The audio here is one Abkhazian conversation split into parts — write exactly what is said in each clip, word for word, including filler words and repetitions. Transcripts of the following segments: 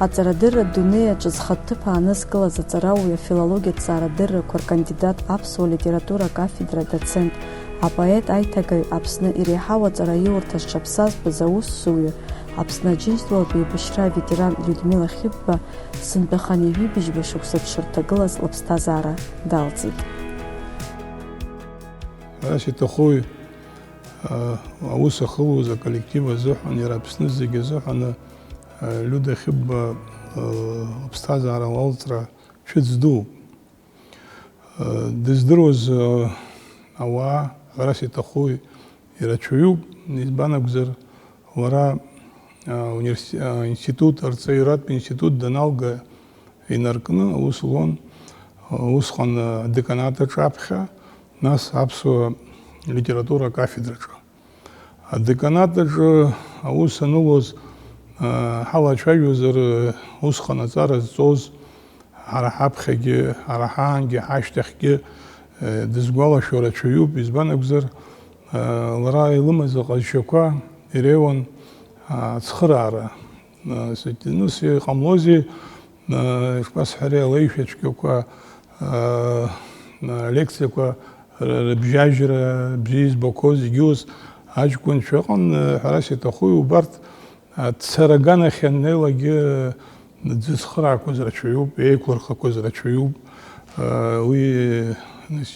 Аҵарадырратә дунеи аҿы зхатә ҭыԥ аанызкылаз аҵарауаҩ, афилологиатә ҵаарадыррақәа ркандидат, аԥсуа литература акафедра адоцент, апоет аиҭагаҩ, Аԥсны иреиҳау аҵараиурҭа зҽаԥсазтәыз аусзуҩы, Аԥсны Аџьынџьтәылатә еибашьра аветеран Людмила Хьыбба сынтәа хынҩажәи быжьба шықәса дшырҭагылаз лыԥсҭазаара далҵит. Ҳәарас иҭахуи, а, аус ахылуаз аколлектив азыҳәан, иара Аԥсны зегьы азыҳәан, а, Лиуда Хьыбба, а, лыԥсҭазаара лалҵра цәыӡ дууп. Дыздыруаз, э, ауаа, ҳәарас иҭаху, ирацәаҩуп, избан акәзар, лара, э, универси-, э, институт, арҵаҩратә институт даналга инаркны аус луан, э, усҟан, э, адеканат аҿы аԥхьа, нас аԥсуа литература акафедраҿы. Адеканат аҿы аус анылуаз, а, ҳалацәажәозар, усҟан аҵара зҵоз, ҳара ҳаԥхьагьы, ҳара ҳаангьы, ҳашьҭахьгьы, э, дызгәалашәо рацәаҩуп, избан акәзар, а, лара илымаз аҟазшьақәа иреиуан, а, ацхыраара. А, сыҭ-, ну, сиҟамлози, Ишԥасҳәари, алеишәа цәгьақәа, алекциақәа рыбжьажьра бзиа избақәоз, егьиус аҷкәынцәа ыҟан, ҳәарас иҭахуи, убарҭ ацара аганахь ианнеилакгьы дзыцхыраақәаз рацәаҩуп, еиқәлырхақәаз рацәаҩуп. Уи, нас,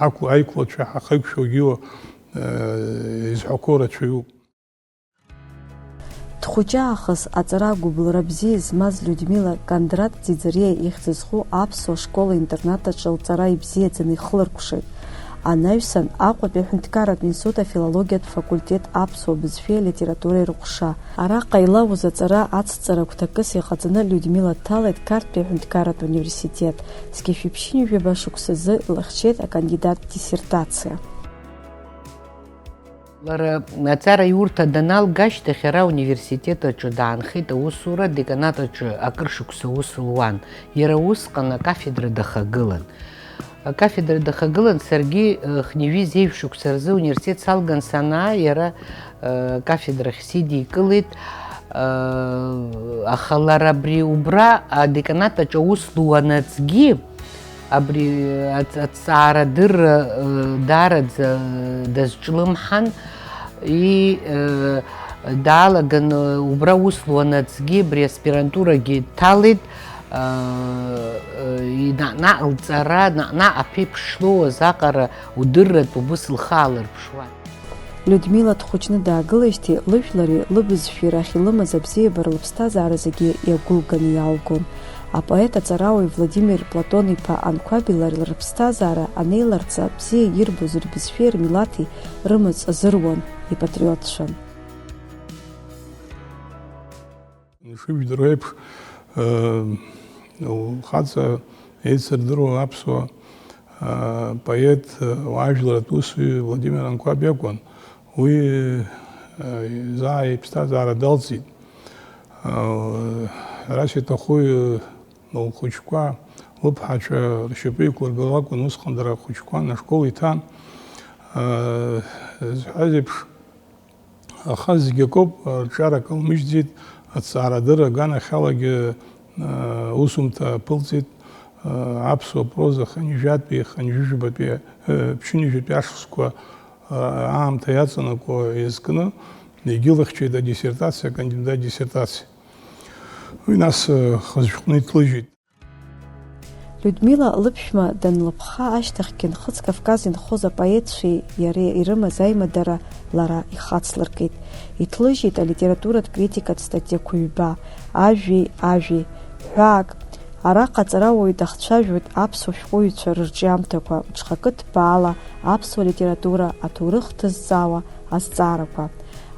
ҳақәла-, аиқәлацәа ҳахеиқәшәогьы изҳәақәо рацәаҩуп. Дхәыҷы аахыс аҵара агәыбылра бзиа змаз Людмила Кондрат Ӡиӡариа ихьӡ зху аԥсуа школ-интернат аҿы лҵара ибзиаӡаны ихыларкәшеит. Анаҩсан, Аҟәатәи аҳәынҭқарратә институт афилологиатә факультет аԥсуа бызшәеи алитературеи рыҟәша. Араҟа илауз аҵара ацҵара гәҭакыс иҟаҵаны Людмила дҭалеит Қарҭтәи аҳәынҭқарратә университет. Зқьи жәшәи ԥшьынҩажәи жәаба шықәсазы илыхьчеит акандидаттә диссертациа. Лара аҵараиурҭа даналга ашьҭахь, ара ауниверситет аҿы даанхеит аусура, адеканат аҿы акыр шықәса аус луан. Иара усҟан акафедра дахагылан. Акафедра дахагылан, саргьы, э, хынҩажәи зеижә шықәса рзы ауниверситет салган санаа, иара, э, акафедрахь сидикылеит, э, аха лара абри убра адеканат аҿы аус луанаҵгьы, Абри аҵ-, аҵаарадырра, э, даараӡа дазҿлымҳан, и, э, даалаган, э, убра ус луанаҵгьы, абри аспирантурагьы дҭалеит, э, э, и наҟ-наҟ лҵара, наҟ-наҟ аԥеиԥш шлоуаз аҟара удырратә убыс лхы аалырԥшуан. Людмила дхәыҷны даагылеижьҭеи лыжәлари лыбызшәеи рахь илымаз абзиабара лыԥсҭазаара зегьы иагәылганы иаалгон. Апоет аҵарауаҩ Владимир Платон-иԥа Анқәаби лареи рыԥсҭазаара анеиларҵа, бзиа ирбоз рбызшәеи рмилаҭи рымаҵ азыруан, ипатриотцәан. Ишыжәдыруа еиԥш, э, лхаҵа еицырдыруа аԥсуа, э, поет, э, уаажәларатә усзуҩы Владимир Анқәаб иакәын. Уи, э, заа иԥсҭазаара далҵит. Э, ҳәарас иҭахуи, э, лхәыҷқәа, лыԥҳацәа ршьапы иқәлыргыло акәын, усҟан дара хәыҷқәан, ашкол иҭан. Э, зҳәаз еиԥш, Аха зегь акоуп, рҿиара кылмыжьӡеит, аҭҵаарадырра аганахьалагьы, э, усумҭа аԥылҵеит, э, аԥсуа проза хынҩажәатәи, хынҩажәижәабатәи, э, ԥшьынҩажәатәи ашықәсқәа, э, аамҭа иаҵанакуа иазкны, егьылыхьчеит адиссертациа, акандидат диссертациа. Уи нас, э, хазшәҟәны иҭлыжьит. Людмила лыԥшәма данлыԥха ашьҭахьгьы Нхыҵ Кавказ инхоз апоетцәеи иареи ирымаз аимадара лара ихацлыркит. Иҭлыжьит алитературатә критикатә статиақәа ҩба, Ажәеи, Ажәеи, ҳәаак. Араҟа аҵарауаҩ дахцәажәоит аԥсуа шәҟәыҩҩцәа рырҿиамҭақәа, мҽхакы ҭбаала аԥсуа литература аҭоурых ҭызҵаауа азҵаарақәа.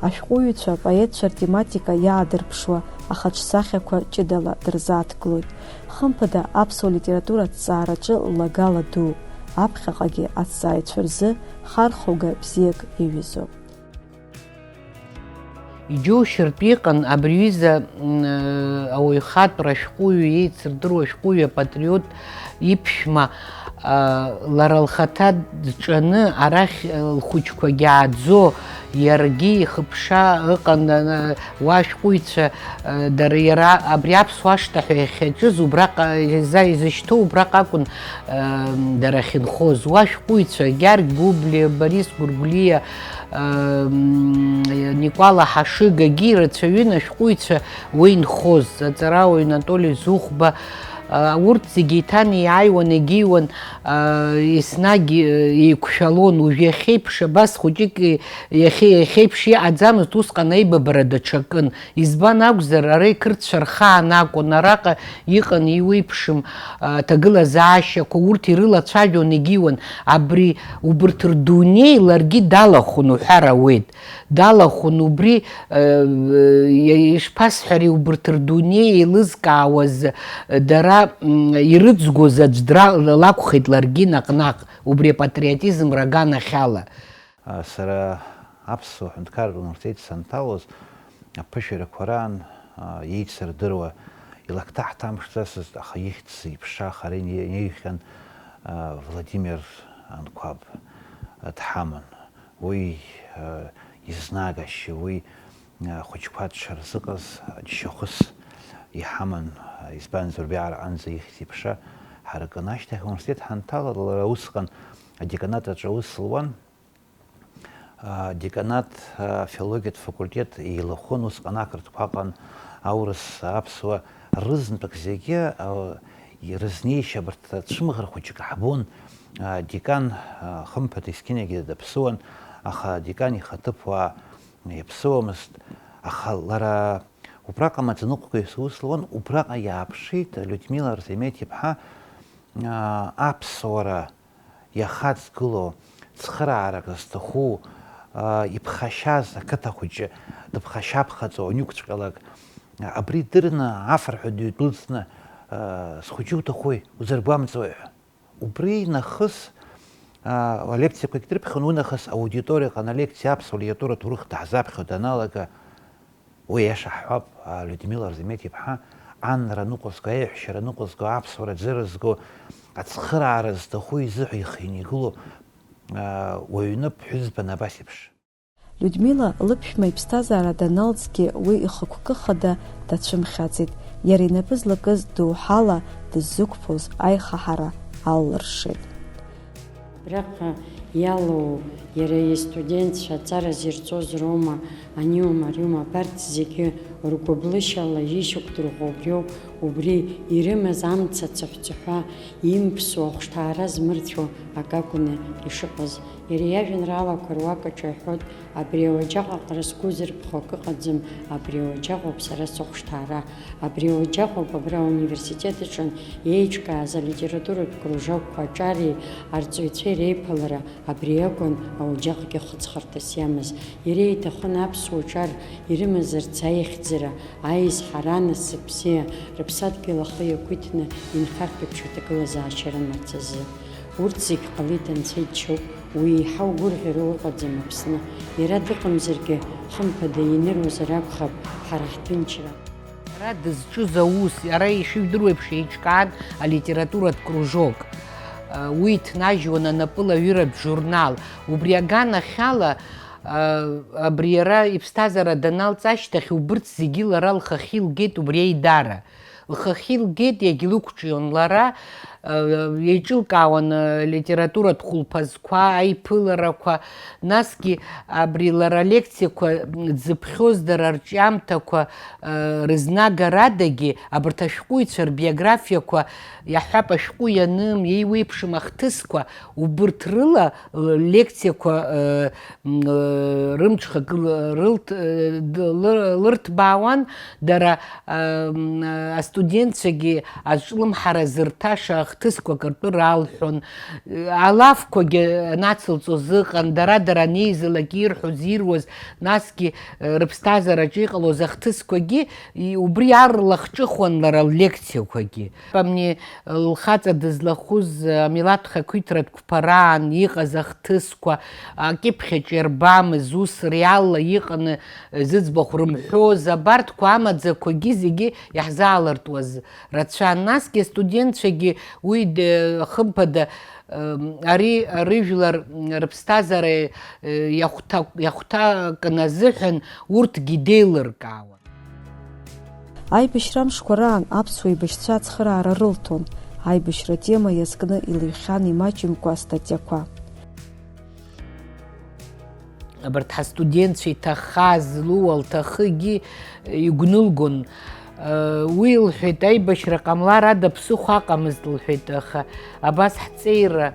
Ашәҟәыҩҩцәа, апоетцәа ртематика иаадырԥшуа ахаҿсахьақәа ҷыдала дырзааҭгылоит. Хымԥада, аԥсуа литература аҭҵаараҿы лагала дууп, аԥхьаҟагьы аҭҵааҩцәа рзы хархәага бзиак иҩызоуп. Иџьоушьартә иҟан абри аҩыза, м, ауаҩхатәра ашәҟәыҩҩы, еицырдыруа ашәҟәыҩҩы, апатриот иԥшәма, а, лара лхаҭа дҿаны арахь, а, лхәыҷқәагьы ааӡо, иаргьы ихыԥша ыҟан, а, уа ашәҟәыҩҩцәа, а, дара иара абри аԥсуа ашҭа ҳәа иахьаҿыз убраҟа, иза-, изышьҭоу убраҟа акәын, а, дара ахьынхоз. Уа ашәҟәыҩҩцәа Гьаргь Гәыблиа, Борис Гәыргәлиа, м, Никәала Ҳашыгагьы ирацәаҩын ашәҟәыҩҩцәа уи инхоз, аҵарауаҩ Анатоли Зухба, а, урҭ зегьы еиҭанеиааиуан, егьиуан, а, еснагь, э, еиқәшәалон. Уажә иахьеиԥш абас хәыҷык, э, иахьа-, иахьеиԥш иҟаӡамызт, усҟан аибабара даҽакын. Избан акәзар, ара иқырҭцәа рхаан акәын, араҟа иҟан иуеиԥшым, а, ҭагылазаашьақәа, урҭ ирылацәажәон, егьиуан. Абри, убырҭ рдунеи ларгьы далахәын уҳәар ауеит. Далахәын убри, э, э, ишԥасҳәари, убырҭ рдунеи еилызкаауаз, э, дара, м, ирыҵгәоз аӡә дра-, лакәхеит ларгьы наҟ-наҟ, убри апатриотизм раганахьала. А, сара аԥсуа ҳәынҭқарратә университет санҭалоз, аԥышәарақәа раан, а, еицырдыруа, илакҭа ҳҭамԥшӡацызт, аха ихьӡ зеиԥшрах ара ине-, инаҩхьан, а, Владимир Анқәаб, а, дҳаман. Уи, а, изнагашьа, уи, а, ахәыҷқәа дшырзыҟаз џьшьахәыс иҳаман, а, избанзар, убриаҟара аҟынӡа ихьӡ-иԥша ҳаракын. Ашьҭахь ауниверситет ҳанҭала, лара усҟан адеканат аҿы аус луан. А, деканат, а, филологиатә факультет еилахәын, усҟан ақырҭқәа аҟан, аурыс, аԥсуа, рызнтәык зегьы, а, рызнеишьа абарҭ ацәымӷра хәыҷык ҳбон. А, декан, а, хымԥада, есқьынагьы даԥсыуан, аха адекан ихаҭыԥуаа иаԥсыуамызт, аха лара убраҟа амаӡаныҟәгаҩыс аус луан, убраҟа иааԥшит Людмила Арзамеҭ-иԥҳа, а, аԥсуара иахаҵгылоу, цхыраарак зҭаху, а, иԥхашьаз ақыҭа хәыҷы дыԥхашьаԥхаҵо аниқәцәҟьалак, а, абри дырны афырҳәа дыҩдәылҵны, а, схәыҷы уҭахуи, узыргәамҵуеи ҳәа. Убри нахыс, а, алекциақәагь дрыԥхьон, уи нахыс аудиториаҟны алекциа аԥсуа литература аҭоурых даҳзаԥхьо даналага, уи аиаша ҳҳәап, а, Людмила Арзамеҭ-иԥҳа анра ныҟәызго, аиаҳәшьара ныҟәызго, аԥсуара ӡырызго, ацхыраара зҭаху изыҳәа ихы инигыло, а, уаҩны ԥҳәызбан абас еиԥш. Людмила лыԥшәма иԥсҭазаара даналҵгьы уи ихықәкы хада дацәымхьаӡеит, иара инапы злакыз доуҳала дыззықәԥоз аихаҳара аллыршеит. Абраҟа иалоу иара истудентцәа аҵара зирҵоз роума, аниоума, ариоума, абарҭ зегьы ргәыблышьала ишьақәдырӷәӷәо убриоуп, убри ирымаз амца цыҳәцыҳәа имԥсуа ахәшҭаара змырцәо акы акәны ишыҟаз. Иара иажәеинраалақәа руак аҿы иҳәоит, абри ауаџьаҟ аҟара сгәы зырԥхо акы ыҟаӡам, абри ауаџьаҟ ауп сара сыхәшҭаара. Абри ауаџьаҟ ауп абра ауниверситет аҿы еиҿкааз алитературатә кружокқәа аҿареи арҵаҩцәеи реиԥылара, абри акәын ауаџьаҟгьы хыҵхырҭас иамаз. Иара иҭахын аԥсуа ҿар ирымазарц аихьӡара, аизҳара, анасыԥ бзиа, рыԥсадгьыл ахы иақәиҭны инхартә еиԥш аҭагылазаашьа рымарц азы. Урҭ зегь ҟалеит, анцәа иџьшьоуп, уи еиҳа угәырӷьароу ыҟаӡам Аԥсны. Иара дыҟамзаргьы, хымԥада, иныруазар акәхап ҳара ҳҭынчра. Иара дызҿыз аус, иара ишыжәдыруа еиԥш, еиҿкаан алитературатә кружок. Уи иҭнажьуан анапылаҩыратә журнал. Убри аганахьала, абри иара иԥсҭазаара даналҵ ашьҭахь, убырҭ зегьы лара лхахьы илгеит убри аидара. Лхахьы илгеит, иагьлықәҿион лара, э, еиҿылкаауан, э, литературатә хәылԥазқәа, аиԥыларақәа, насгьы абри лара алекциақәа дзыԥхьоз дара рҿиамҭақәа, э, рызнагарадагьы абарҭ ашәҟәыҩҩцәа рбиографиақәа, иаҳҳәап, ашәҟәы ианым, еиуеиԥшым ахҭысқәа, убырҭ рыла, э, лекциақәа, э, м, э, рымҽхак ыл-, рылҭ-, э, д-, лы-, лырҭбаауан, дара, э, м, э, астудентцәагьы азҿлымҳара зырҭаша ахҭ-, Хҭысқәак ртәы ралҳәон, алафқәагьы анацылҵоз ыҟан, дара-дара анеизалак ирҳәоз, ируаз, насгьы, э, рыԥсҭазаараҿы иҟалоз ахҭысқәагьы, и-, убри арлахҿыхуан лара ллекциақәагьы. Амни лхаҵа дызлахәыз, э, амилаҭ хақәиҭратә қәԥараан иҟаз ахҭысқәа, акьыԥхьаҿ иарбамыз, ус реалла иҟаны, э, зыӡбахә рымҳәоз, абарҭқәа амаӡақәагьы зегьы иаҳзаалыртуаз рацәан. Насгьы астудентцәагьы уи д-, хымԥада, м, ари рыжәлар, м, рыԥсҭазаара, э, иахәҭа-, иахәҭакны азыҳәан урҭгьы деилыркаауан. Аибашьра амшқәа раан аԥсуа еибашьцәа ацхыраара рылҭон, аибашьра атема иазкны илыҩхьан имаҷымкәа астатиақәа. Абарҭ ҳастудентцәа иҭахаз, луа лҭахыгьы игәнылгон. Уи лҳәеит, аибашьра ҟамлар ада ԥсыхәа аҟамызт, лҳәеит, аха абас ҳҵеира,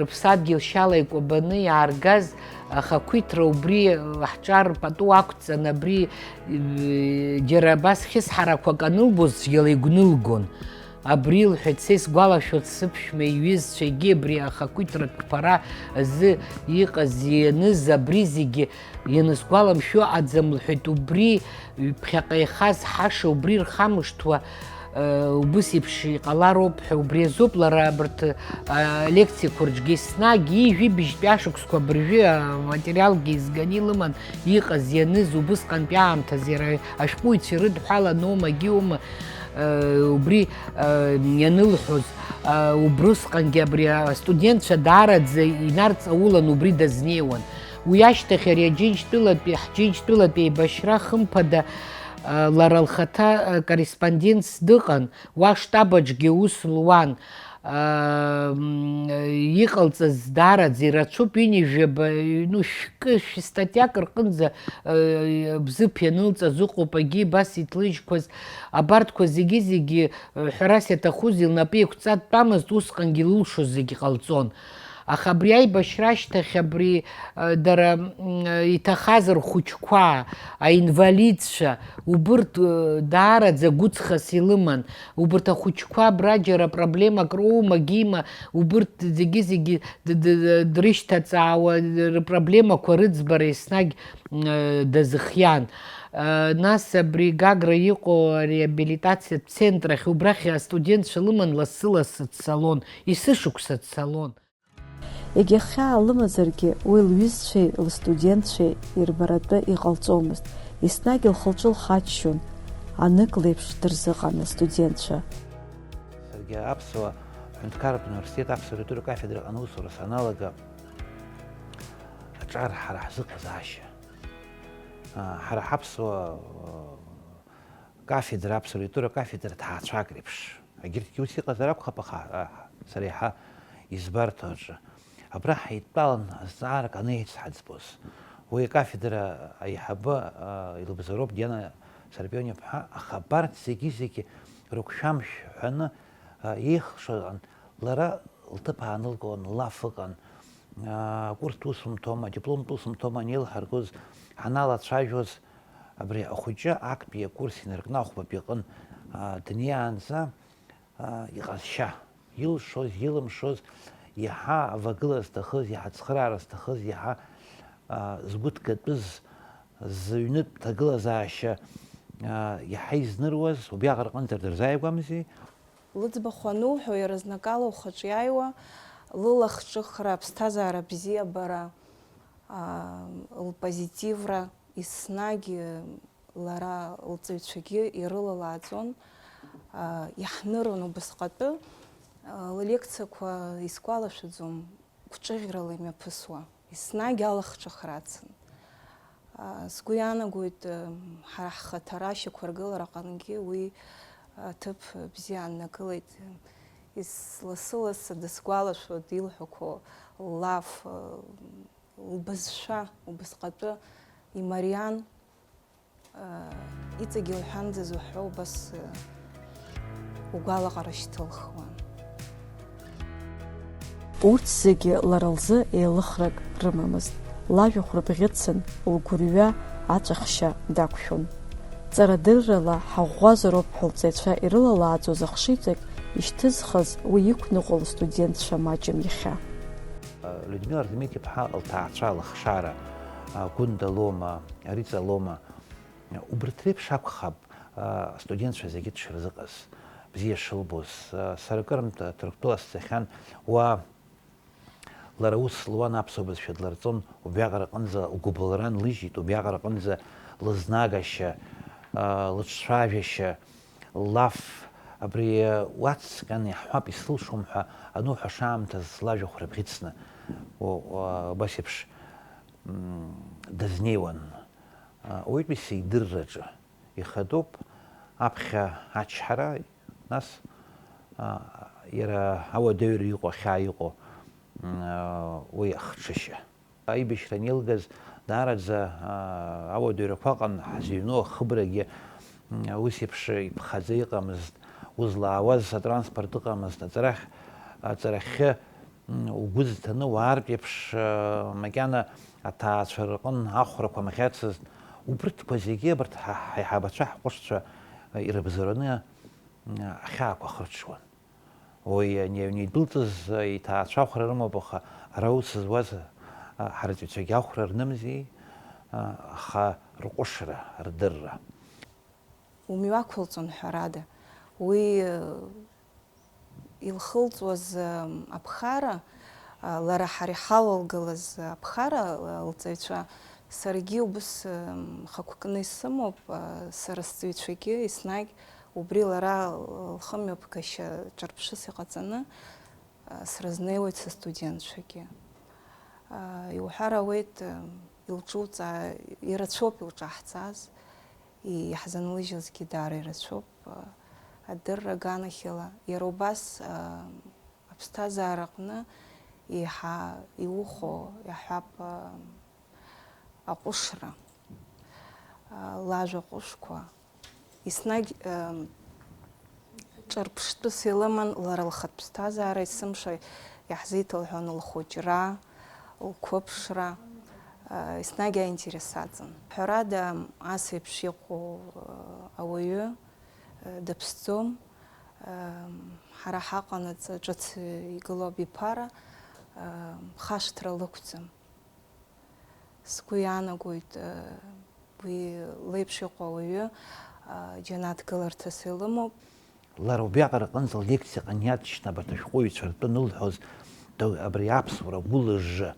рыԥсадгьыл шьала икәабаны иааргаз ахақәиҭра убри ҳҿар пату ақәҵан, абри, џьара абас хьысҳарақәак анылбоз цәгьала игәнылгон. Абри, лҳәеит, са исгәалашәоит, сыԥшәма иҩызцәагьы абри ахақәиҭратә қәԥара азы иҟаз, ианыз, абри зегьы ианысгәаламшәо аӡам, лҳәеит, убри ҩԥхьаҟа ихаз ҳаша убри рхамышҭуа, э, убыс еиԥш иҟалароуп ҳәа, убри азоуп лара абарҭ, э, алекциақәа рҿгьы еснагь ижәибжьтәи ашықәсқәа абыржәы аматериалгьы изганы илыман иҟаз, ианыз, убысҟантәи аамҭазы иара ашәҟәыҩҩцәа ирыдҳәаланоума, егьиума, э, убри, э, ианылҳәоз, э, убрысҟангьы абри астудентцәа даараӡа инарҵаулан убри дазнеиуан. Уи ашьҭахь ари Аџьынџьтәылатәи, ҳџьынџьтәылатәи еибашьра хымԥада, э, лара лхаҭа, э, корреспондентс дыҟан, уа штаб аҿгьы аус луан. Ам, иҟалҵаз даараӡа ирацәоуп, ҩынҩажәаба, ну, шәкы, шәстатиак рҟынӡа, э, Бзыԥ ианылҵаз ыҟоуп, егьи абас иҭлыжьқәаз, абарҭқәа зегьы-зегьы, э, ҳәарас иаҭахузеи, лнапы еиқәҵа дтәамызт, усҟангьы илылшоз зегьы ҟалҵон. Аха абри аибашьра ашьҭахь абри, э, дара, м, иҭахаз рхәыҷқәа, аинвалидцәа, убырҭ, э, даараӡа гәыҵхас илыман. Убырҭ ахәыҷқәа абра џьара проблемак роума, гима, убырҭ зегьы-зегьы д-, д-, д-, дрышьҭаҵаауа, рпроблемақәа рыӡбара еснагь, э, дазыхиан. Э, нас абри Гагра иҟоу ареабилитациатә центрахь, убрахь астудентцәа лыман лассы-лассы дцалон, есышықәса дцалон. Егьа хьаа лымазаргьы, уи лҩызцәеи лыстудентцәеи ирбаратәы иҟалҵомызт, еснагь лхы-лҿы лхаччон, анык леиԥш дырзыҟан лыстудентцәа. Саргьы аԥсуа ҳәынҭқарратә университет аԥсуа литература кафедраҟны аусура саналага, аҿар ҳара ҳзыҟазаашьа, а, ҳара ҳаԥсуа, а, кафедра, аԥсуа литература кафедра ҭаацәак реиԥш. Егьырҭгьы ус иҟазар акәхап, аха, а, сара еиҳа избарҭоу аҿы. Абра ҳаидтәалан азҵаарак анаицҳаӡбоз. Уи акафедра аиҳабы, а, илыбзароуп Диана Сарпион-иԥҳа, аха абарҭ зегьы-зегьы рыгәшәамшә ҳәаны, а, еихшо ыҟан. Лара лҭыԥ аанылкылон, лаф ыҟан. А, акурстә усумҭома, адипломтә усумҭома анеилҳаргоз, ҳаналацәажәоз, абри ахәыҷы актәи акурс инаркны ахәбатәи аҟын, а, днеиаанӡа, а, иҟазшьа, илшоз, илымшоз, иаҳа авагыла зҭахыз, иаҳа ацхыраара зҭахыз, иаҳа, а, згәы ҭгатәыз, зыҩнытә ҭагылазаашьа, а, иаҳа изныруаз, убриаҟара рҟынӡа дырзааигәамзи. Лыӡбахә ануҳәо, иаразнакала ухаҿы иааиуа, лылахҿыхра, аԥсҭазаара абзиабара, аа, лпозитивра, еснагь лара лҵаҩцәагьы ирылалааӡон, аа, иаҳнырон убасҟатәы, аа, ллекциақәа исгәалашәаӡом, гәҿыӷьрала имҩаԥысуа. Еснагь алахҿыхра ацын. Сгәы иаанагоит, ҳара ҳхаҭара ашьақәыргылара аҟынгьы уи аҭыԥ бзиа ааннакылеит. Ис-, лассы-лассы дысгәалашәоит илҳәақәо, ллаф, лбызшәа убасҟатәы имариан. Иҵегьы лҳәандаз уҳәа убас, угәалаҟара шьҭылхуан. Урҭ зегьы лара лзы еилыхрак рымамызт. Лажәахә рыбӷьыцын, лгәырҩа аҵәахшьа дақәшәон. Ҵарадыррала ҳаӷәӷәазароуп ҳәа лҵаҩцәа ирылалааӡоз ахшыҩҵак Ишьҭызхыз уи иқәныҟәо лыстудентцәа маҷым иахьа. Людмила Артемид-иԥҳа лҭаацәа, лыхшара, Гәында Лома, Риҵа Лома, убарҭ реиԥш акәхап астудентцәа зегьы дшырзыҟаз, бзиа шылбоз. Сара акырынтә Ҭырқәтәыла сцахьан, уа лара ус луан, аԥсуа бызшәа дларҵон, убриаҟара аҟынӡа лгәыбылра нлыжьит, убриаҟара аҟынӡа лызнагашьа, лыҿцәажәашьа, лаф, абри уацҵҟьан иаҳҳәап, исылшом ҳәа ануҳәа, шаамҭаз лажәахә рыбӷьыцны, у-, уа-, убас еиԥш, м, дазнеиуан. А, ауаҩытәыҩса идырраҿы ихадоуп аԥхьа ачҳара, нас, а, иара ауадаҩра иҟоу, ахьаа иҟоу, м, а, уи ахҽышьа. Аибашьра анеилгаз, даараӡа, аа, ауадаҩрақәа ыҟан, ҳзыҩноу ахыбрагьы, м, ус еиԥш иԥхаӡа иҟамызт, узлаауаз атранспорт ыҟамызт, аҵарахь, аҵарахьы, м, угәы зҭаны уаартә еиԥш, аа, макьана аҭаацәа рҟын ахәрақәа мӷьацызт, убырҭқәа зегьы абарҭ ҳа-, ҳаиҳабацәа, ҳҟәышцәа, а, ирыбзоураны, м, ахьаақәа хырҽуан. Уи ани аҩны идәылҵыз иҭаацәа ахәра рымоуп, аха ара аус зуаз, а, ҳарҵаҩцәагьы ахәра рнымзи, а, аха рҟәышра, рдырра. Умҩақәылҵон, ҳәарада, уи, э, илхылҵуаз, э, аԥхара, э, лара ҳара иҳалалгалаз аԥхара, э, лҵаҩцәа, саргьы убыс, э, хықәкны исымоуп, э, сара сҵаҩцәагьы еснагь Убри лара лхымҩаԥгашьа ҿырԥшыс иҟаҵаны, а, срызнеиуеит сыстудентцәагьы. А, иуҳәар ауеит, а, илҿуҵаа-, ирацәоуп илҿаҳҵааз, и-, иаҳзынлыжьызгьы даара ирацәоуп, а, адырра аганахьала. Иара убас, а, аԥсҭазаараҟны еиҳа иухо, иаҳҳәап, а, аҟәышра, а, лажәа ҟәышқәа, Еснагь, ыы, ҿырԥштәыс илыман лара лхатә ԥсҭазаара, есымша иаҳзеиҭалҳәон лхәыҷра, лқәыԥшра, ыы, еснагь аинтерес аҵан. Ҳәарада, ас еиԥш иҟоу, ыы, ауаҩы, ыы, дыԥсӡом, ыы, ҳара ҳаҟанаҵ ҿыц игылоу абиԥара, ыы, хашҭра лықәӡам. Сгәы иаанагоит, уи леиԥш иҟоу ауаҩы џьанаҭ гыларҭас илымоуп. Лара убриаҟара аҟынӡа лекциа ҟаниаҭшьны абарҭ ашәҟәыҩҩцәа ртәы анылҳәоз, абри аԥсуара гәылыжжы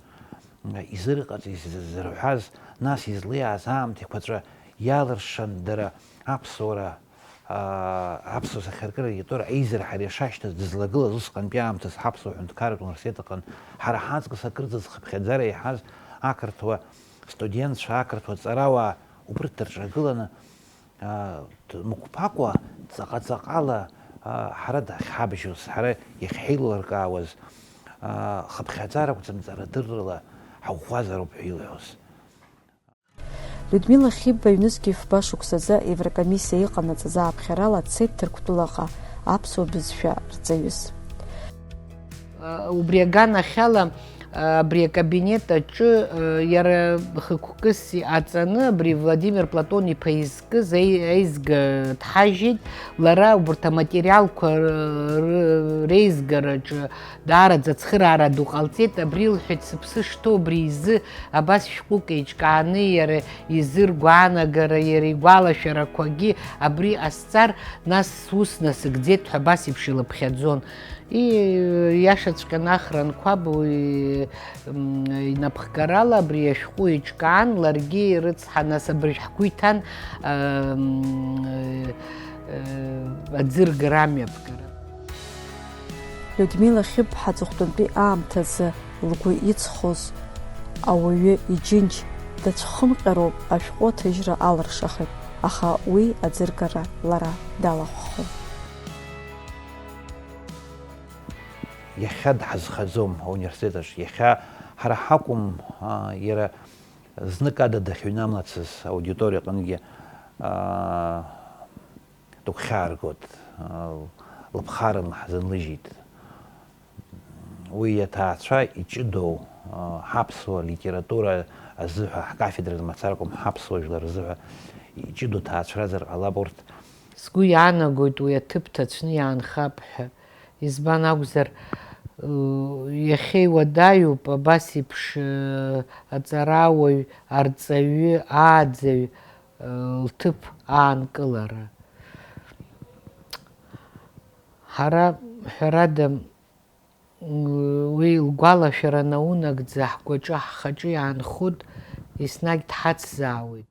изырҟаҵаз, изырҳәаз, нас излеиааз аамҭа еиқәаҵәа иалыршан, дара аԥсуара аԥсуа сахьаркыратә еизара ҳара ишашьҭаз дызлагылаз усҟантәи аамҭаз ҳаԥсуа ҳәынҭқарратә университет аҟны ҳара ҳаҵкыс акырӡа зхыԥхьаӡара иаҳаз ақырҭуа студентцәа, ақырҭуа ҵарауаа убырҭ дырҿагыланы, мықәԥакәа ҵаҟа-ҵаҟала ҳара дахьҳабжьоз, ҳара иахьҳаилыркаауаз, хыԥхьаӡара акәӡам, ҵарадыррала ҳаӷәӷәазароуп ҳәа илҳәоз. Людмила Хьыбба ҩнызқь ҩфба шықәсазы Еврокомиссиа иҟанаҵаз ааԥхьарала дцеит Ҭырқәтәылаҟа аԥсуа бызшәа рҵаҩыс. Убри аганахьала абри акабинет аҿы иара хықәкыс иҟаҵаны абри Владимир Платон-иԥа изкыз аи-, аизга дҳажьит. Лара убарҭ аматериалқәа р-, р-, реизгараҿы даараӡа ацхыраара ду ҟалҵеит. Абри лҳәеит, сыԥсы шҭоу абри изы абас шәҟәык еиҿкааны иара изы ргәаанагара, иара игәалашәарақәагьы абри ҟасҵар, нас сус насыгӡеит ҳәа абас еиԥш илыԥхьаӡон. И, иашаҵәҟьаны Ахра Анқәаб уи, м, инапхгарала абри ашәҟәы еиҿкаан, ларгьы ирыцҳа, нас абыржә ҳгәы иҭан, ам, э, э, аӡыргара амҩаԥгара. Людмила Хьыб ҳаҵыхәтәантәи аамҭазы лгәы иҵхоз ауаҩы иџьынџь дацәхымҟьароуп ашәҟәы аҭыжьра алыршахеит, аха уи аӡыргара лара далахәхон. Иахьа дҳазхаӡом ауниверситет аҿы, иахьа ҳара ҳакәым, аа, иара знык ада дахьыҩнамлацыз аудиториа аҟынгьы, аа, дыгәхьааргоит, лыԥхаран лаҳзынлыжьит. Уи аҭаацәа иҷыдоу, ҳаԥсуа литература азыҳәа, ҳкафедразы мацаракәым, ҳаԥсуа жәлар рзыҳәа иҷыдоу ҭаацәразар ҟалап урҭ. Сгәы иаанагоит, уи аҭыԥ ҭацәны иаанхап ҳәа. Избан акәзар, иахьа иуадаҩуп абас еиԥш аҵарауаҩ, арҵаҩы, ааӡаҩ лҭыԥ аанкылара. Ҳара, ҳәарада, уи лгәалашәара наунагӡа ҳгәаҿы, ҳхаҿы иаанхоит, еснагь дҳацзаауеит.